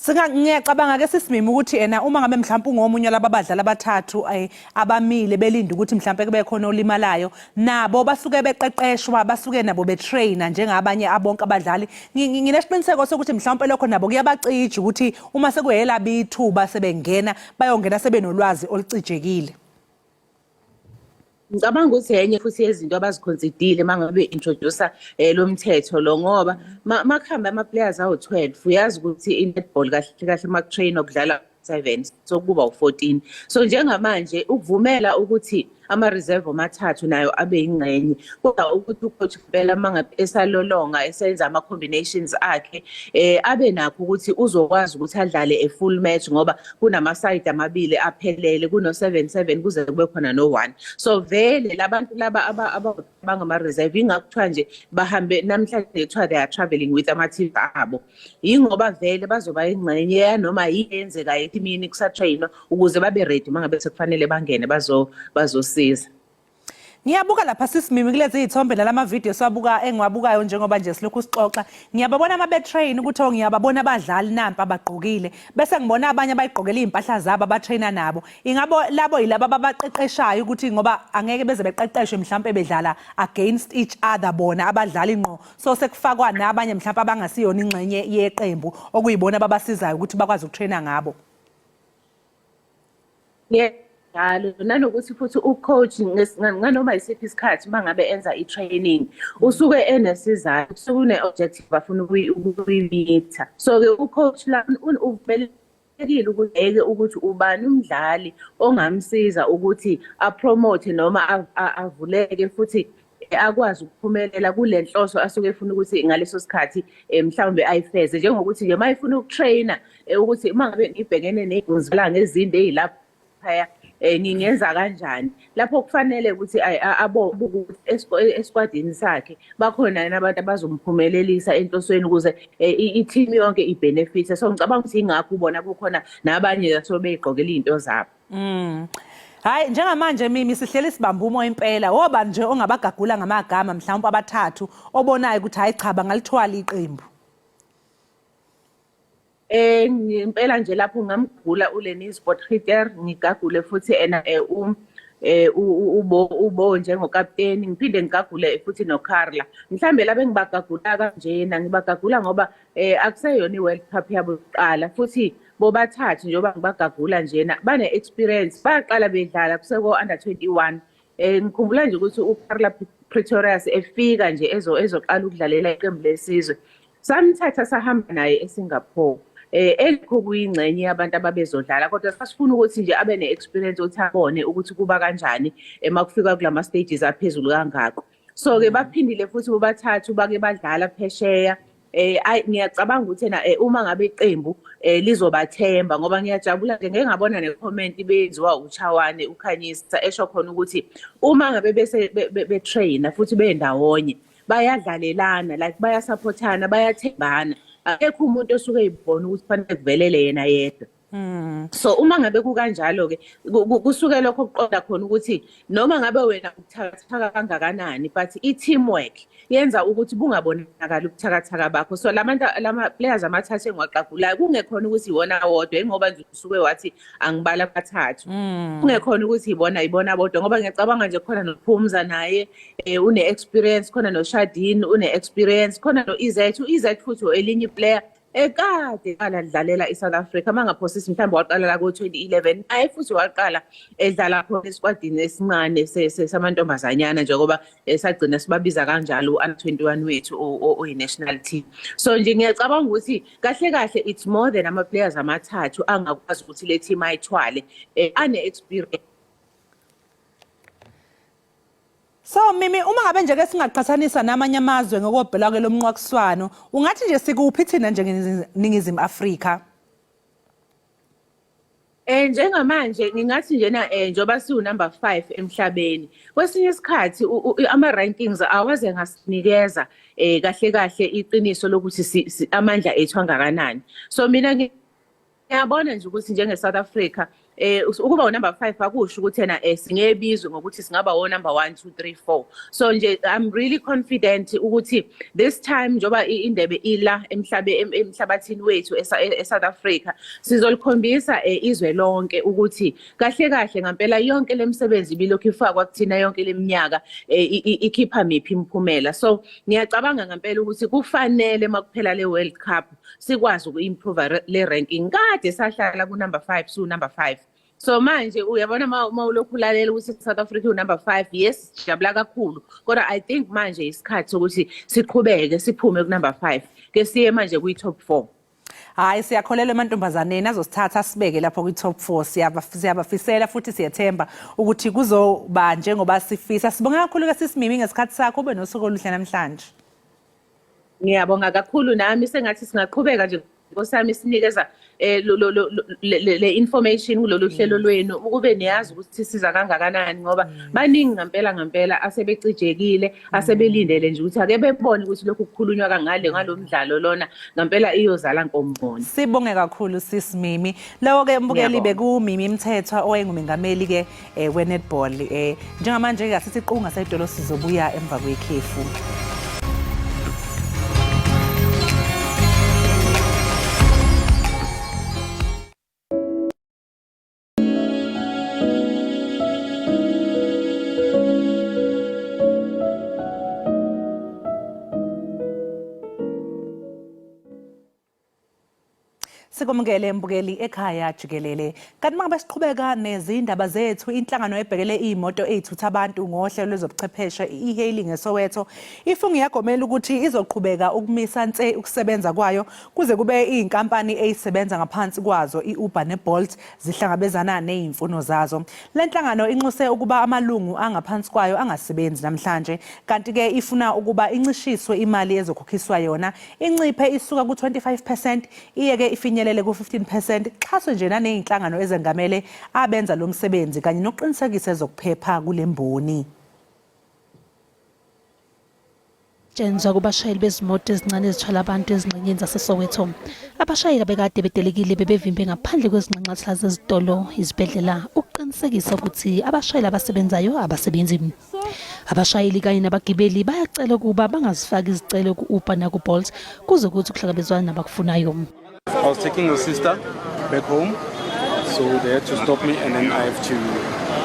S1: Ngiyacabanga ke sisimima ukuthi ena uma ngabe mhlawumbe ungomunye laba badlali abathathu abamile belinda ukuthi mhlawumbe kube khona olimalayo, nabo basuke beqeqeshwa, basuke nabo betrainer njengabanye abonke abadlali. Nginesiqiniseko sokuthi mhlawumbe lokho nabo kuyabacija ukuthi uma sekuyela bithuba sebengena, bayongena sebenolwazi olucijekile.
S31: Ngicabanga ukuthi enye futhi yezinto abaziconsiderile uma ngabe introduce lo mthetho lo, ngoba makuhambe ama-players awu-12, uyazi ukuthi i-netball kahle kahle uma kutrainwa kudlala 7, so kuba u-14. So njengamanje ukuvumela ukuthi ama-reserve amathathu nayo abe yingxenye, kodwa ukuthi u-coach impela uma ngabe esalolonga esenza ama-combinations akhe, abe nakho ukuthi uzokwazi ukuthi adlale a full match, ngoba kunama-side amabili aphelele, kuno-7-7 kuze kube khona no-1. So vele labantu laba abangama-reserve, ingakuthiwa nje bahambe namhlanje kuthiwa they are travelling with ama-team abo, yingoba vele bazoba ingxenye yanoma yini eyenzekayo ethimini kusatrainwa, ukuze babe ready uma ngabe sekufanele bangene bazosiza.
S1: Ngiyabuka lapha sisimimi kulezi zithombe nalama video siwabuka engiwabukayo njengoba nje silokhu sixoxa. Ngiyababona ama betrain ukuthi oh ngiyababona abadlali nampa abagqokile bese ngibona abanye abayigqokela izimpahla zabo abatrainer nabo. Ingabo labo yilaba ababaqeqeshayo ukuthi ngoba angeke beze beqeqeshwe mhlawumbe bedlala against each other bona abadlali ngqo. So sekufakwa nabanye mhlawumbe abangasiyona ingxenye yeqembu okuyibona ababasizayo ukuthi bakwazi ukutrainer ngabo.
S31: Njalo nanokuthi futhi ucoach nganoma yisiphi isikhathi uma ngabe enza i-training usuke enesizathu, kusuke une-objective afuna ukuyimitha. So-ke ucoach la uvumelekile ukuthi ukuthi ubani umdlali ongamsiza ukuthi apromote noma avuleke futhi akwazi ukuphumelela kule nhloso asuke efuna ukuthi ngaleso sikhathi mhlawumbe ayifeze, njengokuthi nje uma efuna ukutrainer ukuthi uma ngabe ngibhekene ney'nkunzi ezinde ey'laphaya ngingenza kanjani, lapho kufanele ukuthi aboke ukuthi eskwadini sakhe bakhona yini abantu abazomphumelelisa enhlosweni ukuze i-team yonke ibhenefithe. So ngicabanga ukuthi yingakho ubona kukhona nabanye asuke bey'gqokela iy'nto zabo.
S1: Hayi njengamanje Mimi sihleli sibamba umoya impela. Woba nje ongabagagula ngamagama mhlawumbe abathathu obonayo ukuthi hayi cha bangalithwala iqembu.
S31: Ngempela nje lapho ngamgula uLenise Potgieter, ngigagule futhi ena ubo ubo njengokapteni, ngiphinde ngigagule futhi noCarla. Mhlambe laba engibagagula kanjena ngibagagula ngoba akuseyona iWorld Cup yabo yokuqala, futhi bobathathu njengoba ngibagagula njena bane-experience, baqala bedlala kuseko under 21. Ngikhumbula nje ukuthi uCarla Pretorius efika nje ezoqala ukudlalela iqembu lesizwe, samthatha sahamba naye eSingapore. Ekho kuyingxenye yabantu ababezodlala, kodwa sasifuna ukuthi nje abe ne-experience ukuthi abone ukuthi kuba kanjani emakufika kulama stages aphezulu kangako. So-ke baphindile futhi bobathathu bake badlala phesheya. Ayi ngiyacabanga ukuthi ena uma ngabe iqembu lizobathemba, ngoba ngiyajabula nje ngeke ngabona ne-comment benziwa uChawane uKhanyisa esho khona ukuthi uma ngabe bese betrainer futhi bendawonye bayadlalelana, like bayasupportana, bayathembana, akekho umuntu osuke eyibona ukuthi kufanele kuvelele yena yedwa. So uma ngabe kukanjalo-ke kusuke lokho kuqonda khona ukuthi noma ngabe wena ubuthakathaka kangakanani, but i-teamwork yenza ukuthi bungabonakali ubuthakathaka bakho. So lama players amathathu engiwaqagulayo kungekhona ukuthi iwona wodwa, ingoba nje usuke wathi angibala abathathu, kungekhona ukuthi ibona bodwa, ngoba ngiyacabanga nje khona noPhumza naye une-experience, khona noShadin une-experience, khona no-Izet, u-Izet futhi elinye iplayer ekade qala dlalela iSouth Africa, mangaphosisi mhlawumbe waqala la ko-2011, naye futhi waqala edlala khona esikwadini esincane samantombazanyana, njengoba sagcina sibabiza kanjalo u-under 21 wethu oyi-national team. So nje ngiyacabanga ukuthi kahle kahle it's more than ama-players amathathu angakwazi ukuthi le team ayithwale, ane-experience.
S1: So Mimi, uma ngabe nje ke singaqhathanisa namanye amazwe ngokobhela ke lomnqwakuswano, ungathi nje sikuphi thina njengeNingizimu Afrika?
S31: Njengamanje ngingathi njena njengoba siwu number 5 emhlabeni, kwesinye isikhathi ama rankings awaze ngasinikeza kahle kahle iqiniso lokuthi amandla ethu angakanani. So mina ngiyabona nje ukuthi njenge South Africa ukuba unumber 5 akusho ukuthi ena singebizwe ngokuthi singaba wo number 1 2 3 4. So nje I'm really confident ukuthi this time njoba indebe ila emhlabathini wethu eSouth Africa, sizolikhombisa izwe lonke ukuthi kahle kahle ngempela yonke lemsebenzi ibilokhu ifakwa kuthina yonke leminyaka ikhipha miphi imiphumela. So ngiyacabanga ngempela ukuthi kufanele makuphela le World Cup sikwazi uku-improve le ranking. Kade sahlala ku number 5, su number 5. So manje uyabona uma ulokhu ulalela ukuthi South Africa u number 5, yes sijabula kakhulu, kodwa I think manje isikhathi sokuthi siqhubeke siphume ku number 5 ke siye manje kwi top 4.
S1: Hayi siyakholelwa emantombazaneni azosithatha sibeke lapho kwi top 4. Siyabafisela futhi siyethemba ukuthi kuzoba njengoba sifisa. Sibonga kakhulu ke sisimimi ngesikhathi sakho, ube nosuku oluhle namhlanje.
S31: Ngiyabonga kakhulu nami, sengathi singaqhubeka nje Nkosi yami sinikeza le information kulolu hlelo lwenu ukube niyazi ukuthi siza kangakanani ngoba baningi ngampela ngampela asebecijekile asebelindele nje ukuthi ake bebone ukuthi lokhu kukhulunywa kangale ngalomdlalo lona ngampela iyozala nkomboni.
S1: Sibonge kakhulu sis Mimi. Lowo ke mbukeli
S31: Ngiyabonga.
S1: bekuMimi Mthethwa owayengumengameli ke we-netball. Njengamanje ke asithi qunga sayidolo sizobuya emva kwekhefu. Sikwamukele mbukeli ekhaya jikelele. Kanti mangabe siqhubeka nezindaba zethu, inhlangano ebhekele iy'moto ey'thutha abantu ngohlelo lwezobuchwepheshe i-e-hailing eSoweto ifunge yagomela ukuthi izoqhubeka ukumisa nse ukusebenza kwayo kuze kube iy'nkampani ey'sebenza ngaphansi kwazo i-Uber ne-Bolt zihlangabezana ney'mfuno zazo. Le nhlangano inxuse ukuba amalungu angaphansi kwayo angasebenzi namhlanje, kanti-ke ifuna ukuba incishiswe imali ezokhokhiswa yona inciphe isuka ku-25 percent iyeke ifinyelele ku-15 percent, kuxhaswe nje naney'nhlangano ezengamele abenza lo msebenzi kanye nokuqinisekisa ezokuphepha kule mboni.
S2: Tshenzwa kubashayeli bezimoto ezincane ezithwala abantu ezingxenyeni zaseSoweto. Abashayeli abekade bedelekile bebevimbe ngaphandle kwezinxanxathela zezitolo, izibhedlela ukuqinisekisa ukuthi abashayeli abasebenzayo abasebenzi. Abashayeli kanye nabagibeli bayacela ukuba bangazifaki izicelo ku-Uber naku-Bolt kuze kuthi kuhlangabezwane nabakufunayo.
S5: I was taking a sister back home, so they had to stop me and then I have to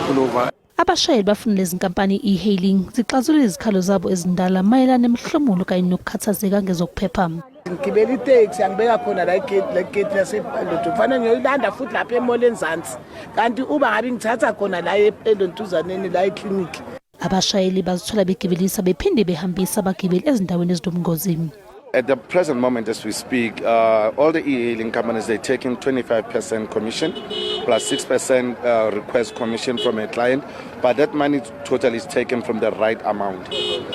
S5: pull over.
S2: Abashayeli bafuna lezi nkampani e-hailing zixazulule izikhalo zabo ezindala mayelana nemihlomulo kanye nokukhathazeka ngezokuphepha.
S9: Ngigibela iteksi angibeka khona la igate la gate laseLonto kufanele ngiyoyilanda futhi lapha emall enzansi kanti uba ngabe ngithatha khona la elontuzaneni la eklinikhi.
S2: Abashayeli bazithola begibelisa bephinde behambisa abagibeli ezindaweni ezinobungozi.
S10: At the present moment as we speak, all the e-hailing companies, they're taking 25% commission plus 6% request commission from a client, but that money totally is taken from the right amount.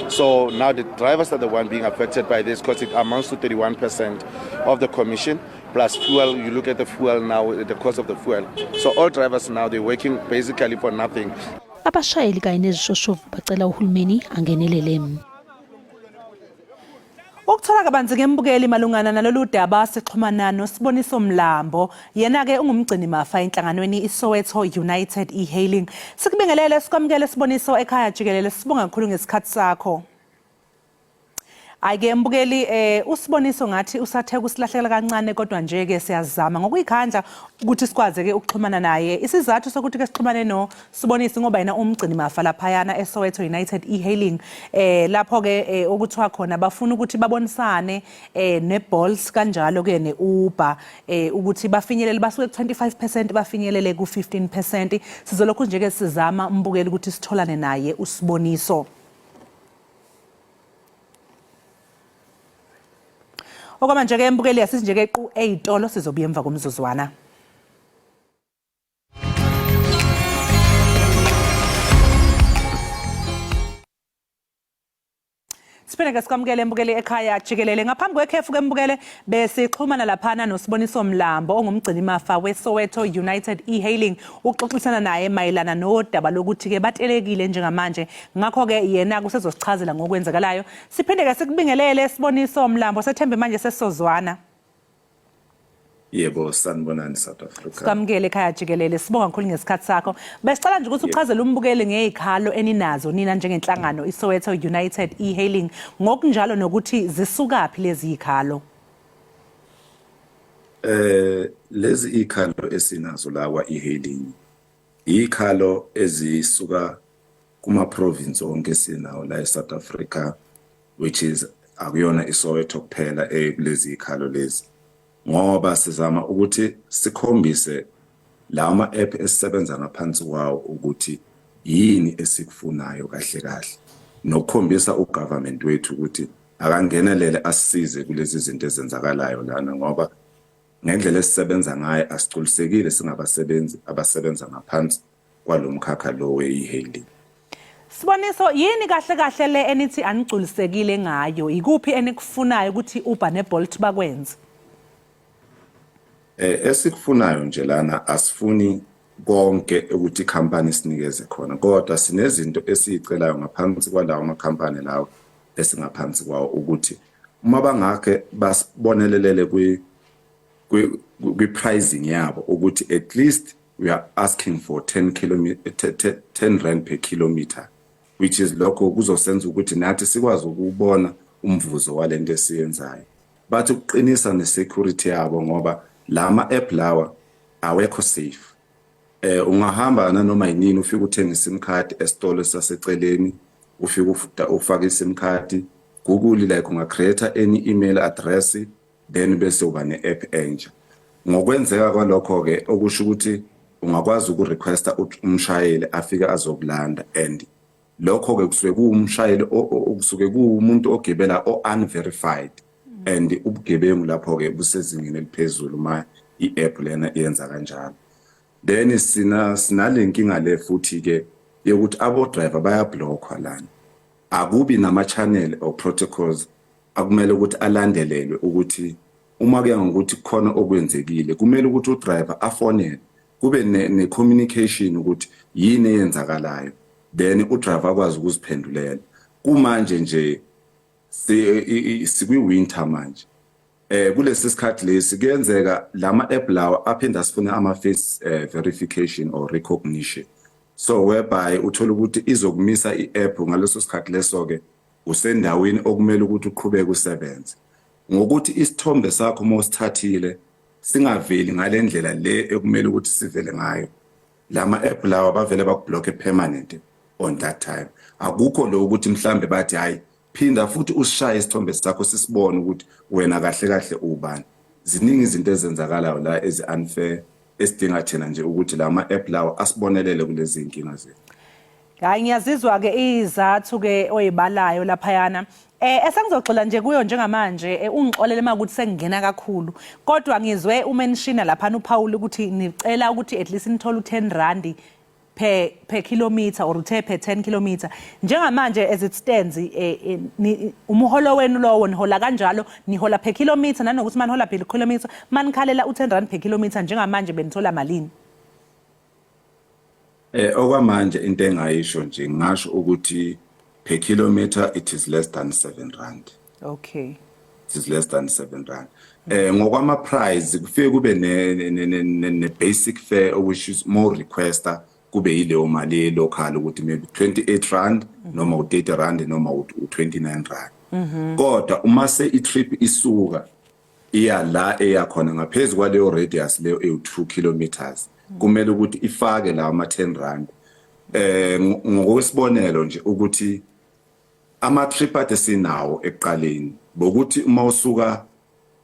S10: So now the drivers are the one being affected by this because it amounts to 31% of the commission plus fuel. You look at the fuel now, the cost of the fuel. So all drivers now, they're working basically for nothing.
S2: Abashayeli kanye nezishoshovu bacela uhulumeni angenelele.
S1: Ukuthola kabanzi ngembukeli malungana nalolu daba sixhumana noSiboniso Mlambo, yena-ke ungumgcini mafa enhlanganweni iSoweto United e-Hailing. Sikubingelele sikwamukele Siboniso ekhaya jikelele, sibonga kakhulu ngesikhathi sakho. Ayike mbukeli uSiboniso ngathi usathe kusilahlekela kancane kodwa nje ke siyazama ngokuyikhandla ukuthi sikwazi ke ukuxhumana naye. Isizathu sokuthi ke sixhumane no Sibonisi ngoba yena umgcini mafa laphayana eSoweto United e-Hailing lapho ke okuthiwa khona bafuna ukuthi babonisane neBolt kanjalo ke neUber ukuthi bafinyelele basuke ku-25% bafinyelele ku-15%. Sizolokhu nje ke sizama mbukeli ukuthi sitholane naye uSiboniso. Okwamanje ke mbukeli asithi nje ke qu eyitolo sizobuya emva komzuzwana. Siphinde ke sikwamukele mbukeli ekhaya jikelele. Ngaphambi kwekhefu ke mbukele besixhumana laphana noSiboniso Mlambo ongumgcini mafa weSoweto United e-Hailing uxoxisana naye mayelana nodaba lokuthi ke batelekile njengamanje ngakho ke yena kusezosichazela ngokwenzakalayo. Siphinde ke sikubingelele Siboniso Mlambo, sethembe manje sesizozwana.
S12: Yebo, sanibonani South Africa.
S1: Sikwamukele ekhaya jikelele. Sibonga kakhulu ngesikhathi sakho. Besicela nje ukuthi uchazele umbukeli ngezikhalo eninazo nina njengenhlangano iSoweto United e-Hailing ngokunjalo nokuthi zisukaphi lezi zikhalo.
S12: Lezi ikhalo esinazo la kwa e-hailing ikhalo ezisuka kuma province onke sinawo la eSouth Africa, which is akuyona iSoweto kuphela ekulezi ikhalo lezi, ngoba sizama ukuthi sikhombise lawa ma app esisebenza ngaphansi kwawo ukuthi yini esikufunayo kahle kahle, nokukhombisa ugovernment wethu ukuthi akangenelele asisize kulezi zinto ezenzakalayo lana, ngoba ngendlela esisebenza ngayo asigculisekile singabasebenzi abasebenza ngaphansi kwalomkhakha lo we-e-hailing.
S1: Siboniso, yini kahle kahle le enithi anigculisekile ngayo? Ikuphi enikufunayo ukuthi Uber neBolt bakwenze?
S12: Esikufunayo nje lana, asifuni konke ukuthi ikhampani sinikeze khona, kodwa sinezinto esiyicelayo ngaphansi kwalawo amakhampani lawo esingaphansi kwawo, ukuthi uma bangakhe basibonelelele kwi pricing yabo, ukuthi at least we are asking for 10 kilometer, 10 rand per kilometer, which is lokho kuzosenza ukuthi nathi sikwazi ukubona umvuzo walento esiyenzayo. Bathi ukuqinisa ne-security yabo, ngoba lama app lawa awekho safe. Ungahamba nanoma yinini, ufike uthenga iSIM card esitolo saseceleni, ufike ufake iSIM card Google, like unga create any email address, then bese uba ne-app entsha. Ngokwenzeka kwalokho ke, okusho ukuthi ungakwazi ukurequesta umshayeli afike azokulanda, and lokho ke kusuke kuwumshayeli, kusuke kuwumuntu ogibela o-unverified, and ubugebengu lapho ke busezingeni eliphezulu ma i-app lena iyenza kanjalo. Then sinale nkinga le futhi ke yokuthi abo driver bayablockwa lana, akubi nama channel or protocols akumele ukuthi alandelelwe, ukuthi uma kuya ngokuthi khona okwenzekile, kumele ukuthi udriver afonele, kube ne communication ukuthi yini eyenzakalayo, then udriver akwazi ukuziphendulela. Kumanje nje sikwi winter manje, kulesi sikhathi lesi kuyenzeka lama app lawa aphinda asifune ama face verification or recognition, so whereby uthola ukuthi izokumisa i-app ngaleso sikhathi leso ke usendaweni okumele ukuthi uqhubeke usebenze, ngokuthi isithombe sakho uma usithathile singaveli ngalendlela le ekumele ukuthi sivele ngayo. Lama app lawa bavele bakublock permanent on that time. Akukho lo ukuthi mhlambe bathi, "Hayi, phinda futhi usishaye isithombe sakho, sisibone ukuthi wena kahle kahle ubani." Ziningi izinto ezenzakalayo la ezi unfair, esidinga thina nje ukuthi lama app lawa asibonelele kulezi inkinga zethu.
S1: Hayi, ngiyazizwa ke izathu ke oyibalayo laphayana. Esengizogxila nje kuyo njengamanje, ungixolele makuthi sengingena kakhulu. Kodwa ngizwe umentiona lapha uPaul ukuthi nicela ukuthi at least nithole u10 rand per kilometer or uthe per 10 kilometer. Njengamanje, as it stands, umholo wenu lowo nihola kanjalo, nihola per kilometer, nanokuthi manihola per kilometer, manikhalela u10 rand per kilometer, njengamanje benithola malini?
S12: Okwamanje into engayisho nje, ngisho ukuthi per kilometer it is less than 7 rand. It is less than 7 rand. Ngokwama price kufike kube ne basic fare, which is more requester kube yileyo mali local, ukuthi maybe 28 rand noma u30 rand noma u29 rand. Kodwa uma se i-trip isuka iya la eya khona ngaphezulu kwaleyo radius leyo ewu2 kilometers, kumele ukuthi ifake lawo ama 10 rand. Ngokwesibonelo nje, ukuthi ama trip ade sinawo ekuqaleni bokuthi uma usuka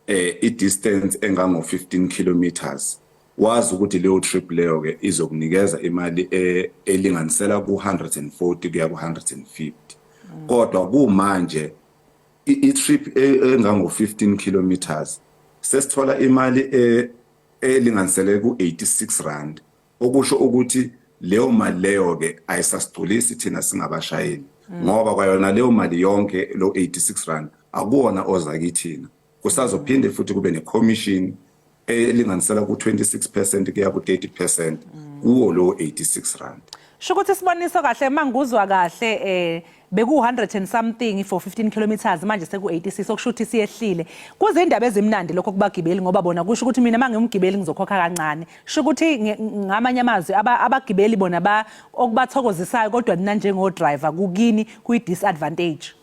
S12: i distance engango 15 kilometers, wazi ukuthi leyo trip leyo ke izokunikeza imali elinganisela ku 140 kuya ku 150. Kodwa kumanje i-trip engango 15 kilometers sesithola imali elinganisele ku 86 rand, okusho ukuthi leyo mali leyo ke ayisasigculisi thina singabashayeli, ngoba kwayona leyo mali yonke lo 86 rand akuwona oza kithina, kusazophinde futhi kube ne-commission elinganisela ku-26% kuya ku-30% kuwo lo 86 rand.
S1: Sho ukuthi isiboniso kahle, manguzwa kahle, beku 100 and something for 15 kilometers, manje seku 86, okusho ukuthi siyehlile. Kuzindaba ezimnandi lokho kubagibeli, ngoba bona kusho ukuthi mina mangimgibeli ngizokhokha kancane. Sho ukuthi ngamanye amazwi abagibeli bona ba okubathokozisayo, kodwa nina njengo driver kukini kuyi disadvantage.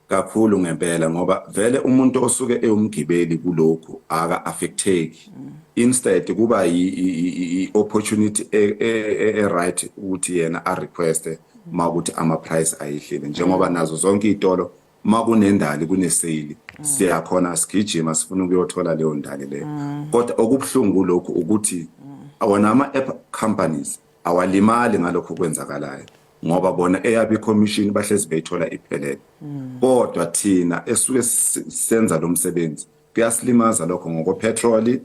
S12: Kakhulu ngempela, ngoba vele umuntu osuke ewumgibeli kulokhu aka affecteki, instead kuba i opportunity e right ukuthi yena a request makuthi ama price ayihlile, njengoba nazo zonke izitolo makunendali, kune sale, siyakhona sigijima sifuna ukuyothola leyo ndali leyo. Kodwa okubuhlungu lokhu ukuthi wona ama app companies awalimali ngalokho kwenzakalayo, ngoba bona eyabo i-commission bahlezi beyithola iphelele, kodwa thina esuke senza lo msebenzi kuyasilimaza lokho ngokopetroli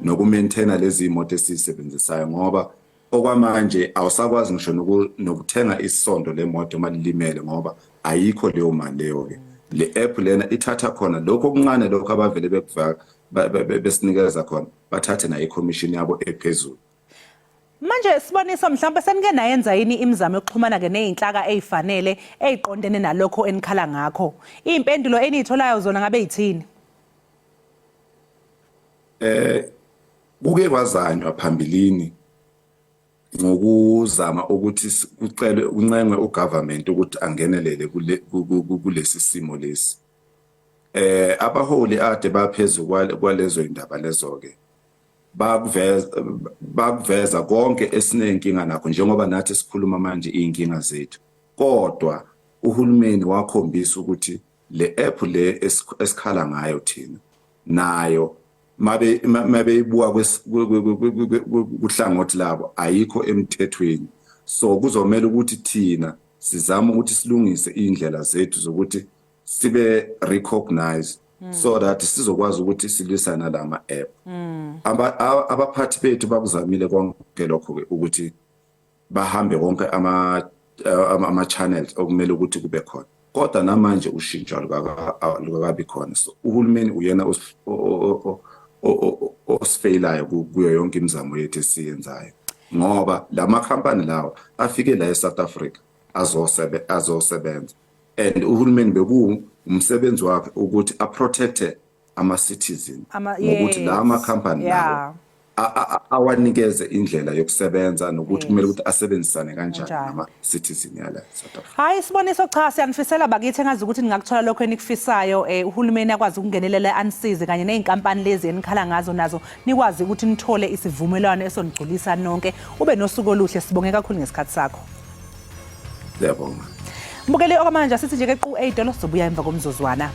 S12: nokumaintaina lezi imoto esizisebenzisayo, ngoba okwamanje awusakwazi ngisho nokuthenga isondo lemoto malilimele, ngoba ayikho leyo mali leyo ke. Le app lena ithatha khona lokho okuncane lokho abavele bekufaka. besinikeza khona, bathathe nayo i-commission yabo ephezulu.
S1: Manje Siboniso, mhlawumbe senike nayenza yini imizamo yokuxhumana ke nezinhlaka ezifanele eziqondene nalokho enikhala ngakho? Izimpendulo eniyitholayo zona ngabe yithini?
S12: Kuke kwazanywa phambilini ngokuzama ukuthi kucelwe, uncengwe ugovernment ukuthi angenelele kule kulesi simo lesi. Abaholi ade baphezulu kwalezo indaba lezo ke bakuveza konke esinenkinga nakho, njengoba nathi sikhuluma manje inkinga zethu, kodwa uhulumeni wakhombisa ukuthi le app le esikhala ngayo thina nayo mabe mabeyibuka kuhlangothi labo ayikho emthethweni. So kuzomela ukuthi thina sizame ukuthi silungise indlela zethu zokuthi sibe recognize so that sizokwazi ukuthi silwisane nalama app. Abaphathi bethu bakuzamile konke lokho ke ukuthi bahambe wonke ama channels okumele ukuthi kube khona, kodwa namanje ushintsho alukakabi khona. So uhulumeni uyena osifeyilayo kuyo yonke imizamo yethu esiyenzayo, ngoba lama company lawa afike la eSouth Africa azosebenza and uhulumeni beku umsebenzi wakhe ukuthi aprotecte ama citizen ngokuthi la ama company lawo awanikeze indlela yokusebenza nokuthi kumele ukuthi asebenzisane kanjani nama citizen yala South Africa.
S1: Hayi Siboniso, cha, siyanifisela bakithi engazi ukuthi ningakuthola lokho enikufisayo, uhulumeni akwazi ukungenelela anisize kanye nezinkampani lezi enikhala ngazo, nazo nikwazi ukuthi nithole isivumelwano esonigculisa nonke. Ube nosuku oluhle, sibonge kakhulu ngesikhathi sakho.
S12: Siyabonga.
S1: Mbukeli, okwamanje asithi nje ke qu ey'tolo, sizobuya emva komzuzwana.